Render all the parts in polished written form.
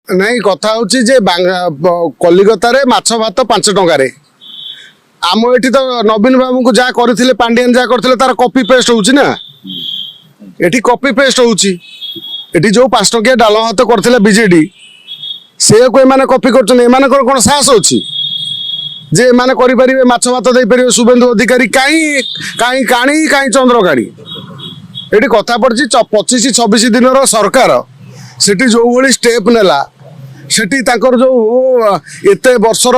ନାଇଁ, କଥା ହଉଛି ଯେ କଲିକତାରେ ମାଛ ଭାତ 5 ଟଙ୍କାରେ, ଆମ ଏଠି ତ ନବୀନ ବାବୁଙ୍କୁ ଯାହା କରିଥିଲେ, ପାଣ୍ଡିଆନ ଯାହା କରିଥିଲେ, ତାର କପି ପେଷ୍ଟ ହଉଛି ନା। ଏଠି କପି ପେଷ୍ଟ ହଉଛି। ଏଠି ଯୋଉ 5 ଟଙ୍କିଆ ଡାଲମା ଭାତ କରିଥିଲେ ବିଜେଡି, ସେଇଆକୁ ଏମାନେ କପି କରୁଛନ୍ତି। ଏମାନଙ୍କର କଣ ସାହସ ଅଛି ଯେ ଏମାନେ କରିପାରିବେ, ମାଛ ଭାତ ଦେଇପାରିବେ? ଶୁଭେନ୍ଦୁ ଅଧିକାରୀ କାହିଁ, କାହିଁ କାଣି, କାହିଁ ଚନ୍ଦ୍ରକାଣି? ଏଠି କଥା ପଡ଼ିଛି, 25-26 ଦିନର ସରକାର ସେଠି ଯୋଉଭଳି ଷ୍ଟେପ୍ ନେଲା, ସେଠି ତାଙ୍କର ଯୋଉ ଏତେ ବର୍ଷର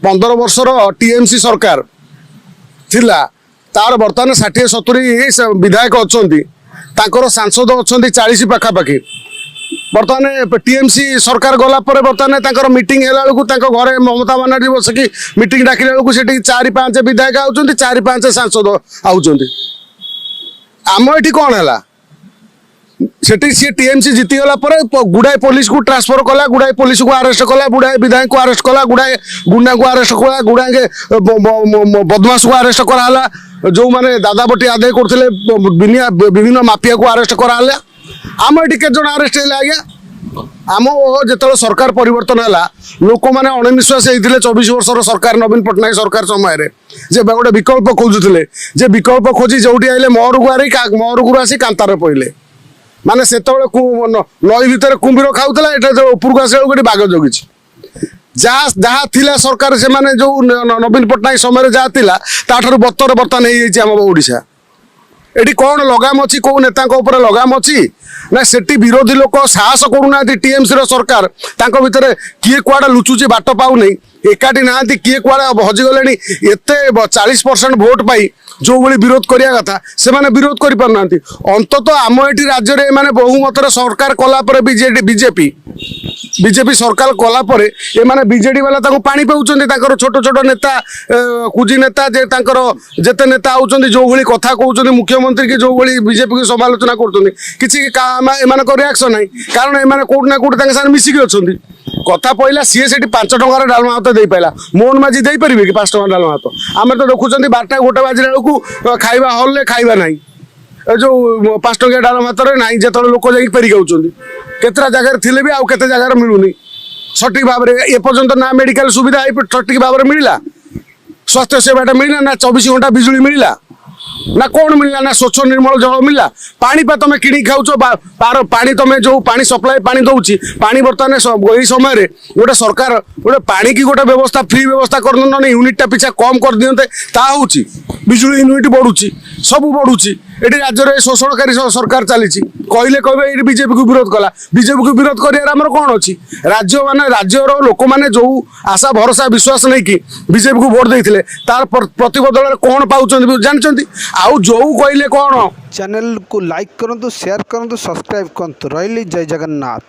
15 ବର୍ଷର ଟିଏମସି ସରକାର ଥିଲା, ତାର ବର୍ତ୍ତମାନ 60-70 ବିଧାୟକ ଅଛନ୍ତି, ତାଙ୍କର ସାଂସଦ ଅଛନ୍ତି 40 ପାଖାପାଖି। ବର୍ତ୍ତମାନ ଟିଏମସି ସରକାର ଗଲା ପରେ ବର୍ତ୍ତମାନ ତାଙ୍କର ମିଟିଂ ହେଲା ବେଳକୁ, ତାଙ୍କ ଘରେ ମମତା ବାନାର୍ଜୀ ବସିକି ମିଟିଂ ଡାକିଲା ବେଳକୁ ସେଠି ଚାରି ପାଞ୍ଚ ବିଧାୟକ ଆଉଛନ୍ତି, ଚାରି ପାଞ୍ଚ ସାଂସଦ ଆଉଛନ୍ତି। ଆମ ଏଠି କ'ଣ ହେଲା? ସେଠି ସିଏ ଟିଏମସି ଜିତିଗଲା ପରେ ଗୁଡ଼ାଏ ପୋଲିସକୁ ଟ୍ରାନ୍ସଫର କଲା, ଗୁଡ଼ାଏ ପୋଲିସକୁ ଆରେଷ୍ଟ କଲା, ଗୁଡ଼ାଏ ବିଧାୟକଙ୍କୁ ଆରେଷ୍ଟ କଲା, ଗୁଡ଼ାଏ ଗୁଣ୍ଡାଙ୍କୁ ଆରେଷ୍ଟ କଲା, ଗୁଡ଼ାଏ ବଦମାସକୁ ଆରେଷ୍ଟ କରାହେଲା, ଯୋଉମାନେ ଦାଦାବଟି ଆଦାୟ କରୁଥିଲେ, ବିଭିନ୍ନ ମାଫିଆକୁ ଆରେଷ୍ଟ କରାହେଲା। ଆମ ଏଠି କେତେ ଜଣ ଆରେଷ୍ଟ ହେଲେ ଆଜ୍ଞା? ଆମ ଯେତେବେଳେ ସରକାର ପରିବର୍ତ୍ତନ ହେଲା, ଲୋକମାନେ ଅଣନିଶ୍ୱାସ ହେଇଥିଲେ 24 ବର୍ଷର ସରକାର, ନବୀନ ପଟ୍ଟନାୟକ ସରକାର ସମୟରେ, ଯେ ଗୋଟେ ବିକଳ୍ପ ଖୋଜୁଥିଲେ, ଯେ ବିକଳ୍ପ ଖୋଜି ଯୋଉଠି ଆଇଲେ ମହରକୁ ମହରକୁ ଆସି କାନ୍ତାରେ ପଇଲେ। ମାନେ ସେତେବେଳେ ନଈ ଭିତରେ କୁମ୍ଭୀର ଖାଉଥିଲା, ଏଟା ଯେତେବେଳେ ଉପରକୁ ଆସିଲା ବେଳକୁ ଏଠି ବାଘ ଜଗିଛି। ଯାହା ଯାହା ଥିଲା ସରକାର, ସେମାନେ ଯୋଉ ନବୀନ ପଟ୍ଟନାୟକ ସମୟରେ ଯାହା ଥିଲା, ତାଠାରୁ ବତ୍ତର ବର୍ତ୍ତମାନ ହେଇଯାଇଛି ଆମ ଓଡ଼ିଶା। ଏଠି କ'ଣ ଲଗାମ ଅଛି? କୋଉ ନେତାଙ୍କ ଉପରେ ଲଗାମ ଅଛି ନା ସେଠି ବିରୋଧୀ ଲୋକ ସାହସ କରୁନାହାନ୍ତି? ଟିଏମସି ର ସରକାର, ତାଙ୍କ ଭିତରେ କିଏ କୁଆଡେ ଲୁଚୁଛି, ବାଟ ପାଉନି, ଏକାଠି ନାହାନ୍ତି, କିଏ କୁଆଡେ ହଜିଗଲେଣି। ଏତେ 40% ଭୋଟ ପାଇ ଯୋଉଭଳି ବିରୋଧ କରିବା କଥା, ସେମାନେ ବିରୋଧ କରିପାରୁନାହାନ୍ତି। ଅନ୍ତତଃ ଆମ ଏଠି ରାଜ୍ୟରେ ଏମାନେ ବହୁମତରେ ସରକାର କଲା ପରେ, ବିଜେଡି ବିଜେପି ବିଜେପି ସରକାର କଲା ପରେ ଏମାନେ ବିଜେଡି ବାଲା ତାଙ୍କୁ ପାଣି ପାଉଛନ୍ତି। ତାଙ୍କର ଛୋଟ ଛୋଟ ନେତା, କୁଜି ନେତା, ଯେ ତାଙ୍କର ଯେତେ ନେତା ଆଉଛନ୍ତି, ଯୋଉଭଳି କଥା କହୁଛନ୍ତି ମୁଖ୍ୟମନ୍ତ୍ରୀ କି ଯୋଉଭଳି ବିଜେପିକୁ ସମାଲୋଚନା କରୁଛନ୍ତି, କିଛି ଏମାନଙ୍କ ରିଆକ୍ସନ ନାହିଁ। କାରଣ ଏମାନେ କୋଉଠି ନା କୋଉଠି ତାଙ୍କ ସାଙ୍ଗରେ ମିଶିକି ଅଛନ୍ତି। କଥା ପଇଲା, ସିଏ ସେଠି 5 ଟଙ୍କାର ଡାଲମା ଭାତ ଦେଇପାରିଲା, ମୋହନ ମାଝି ଦେଇପାରିବେ କି 5 ଟଙ୍କା ଡାଲମା ଭାତ? ଆମେ ତ ଦେଖୁଛନ୍ତି 12ଟା 1 ବାଜିଲା ବେଳକୁ ଖାଇବା ହଲରେ ଖାଇବା ନାହିଁ, ଏ ଯୋଉ 5 ଟଙ୍କିଆ ଡାଲମା ଭାତରେ ନାହିଁ। ଯେତେବେଳେ ଲୋକ ଯାଇକି ଫେରିକି ଆଉଛନ୍ତି, କେତେଟା ଜାଗାରେ ଥିଲେ ବି ଆଉ କେତେ ଜାଗାରେ ମିଳୁନି ସଠିକ ଭାବରେ। ଏପର୍ଯ୍ୟନ୍ତ ନା ମେଡିକାଲ ସୁବିଧା ସଠିକ ଭାବରେ ମିଳିଲା, ସ୍ୱାସ୍ଥ୍ୟ ସେବାଟା ମିଳିଲା, ନା 24 ଘଣ୍ଟା ବିଜୁଳି ମିଳିଲା, ନା କ'ଣ ମିଳିଲା, ନା ସ୍ୱଚ୍ଛ ନିର୍ମଳ ଜଳ ମିଳିଲା। ପାଣି ପା ତମେ କିଣିକି ଖାଉଛ। ପାର ପାଣି, ତମେ ଯୋଉ ପାଣି ସପ୍ଲାଏ ପାଣି ଦଉଛି, ପାଣି ବର୍ତ୍ତମାନ ଏଇ ସମୟରେ ଗୋଟେ ସରକାର ଗୋଟେ ପାଣିକି ଗୋଟେ ବ୍ୟବସ୍ଥା, ଫ୍ରି ବ୍ୟବସ୍ଥା କରିଦିଅନ୍ତେ, ନହେଲେ ୟୁନିଟଟା ପିଛା କମ୍ କରିଦିଅନ୍ତେ, ତା ହଉଛି। ବିଜୁଳି ୟୁନିଟ୍ ବଢୁଛି, ସବୁ ବଢୁଛି। ଏଠି ରାଜ୍ୟରେ ଶୋଷଣକାରୀ ସରକାର ଚାଲିଛି। କହିଲେ କହିବେ ଏଇଠି ବିଜେପିକୁ ବିରୋଧ କଲା। ବିଜେପିକୁ ବିରୋଧ କରିବାର ଆମର କ'ଣ ଅଛି? ରାଜ୍ୟ ମାନେ ରାଜ୍ୟର ଲୋକମାନେ ଯୋଉ ଆଶା, ଭରସା, ବିଶ୍ୱାସ ନେଇକି ବିଜେପିକୁ ଭୋଟ ଦେଇଥିଲେ, ତାର ପ୍ରତିବଦଳରେ କ'ଣ ପାଉଛନ୍ତି ଜାଣିଛନ୍ତି। ଆଉ ଯୋଉ କହିଲେ କ'ଣ ଚ୍ୟାନେଲକୁ ଲାଇକ୍ କରନ୍ତୁ, ସେୟାର କରନ୍ତୁ, ସବସ୍କ୍ରାଇବ୍ କରନ୍ତୁ। ରହିଲି, ଜୟ ଜଗନ୍ନାଥ।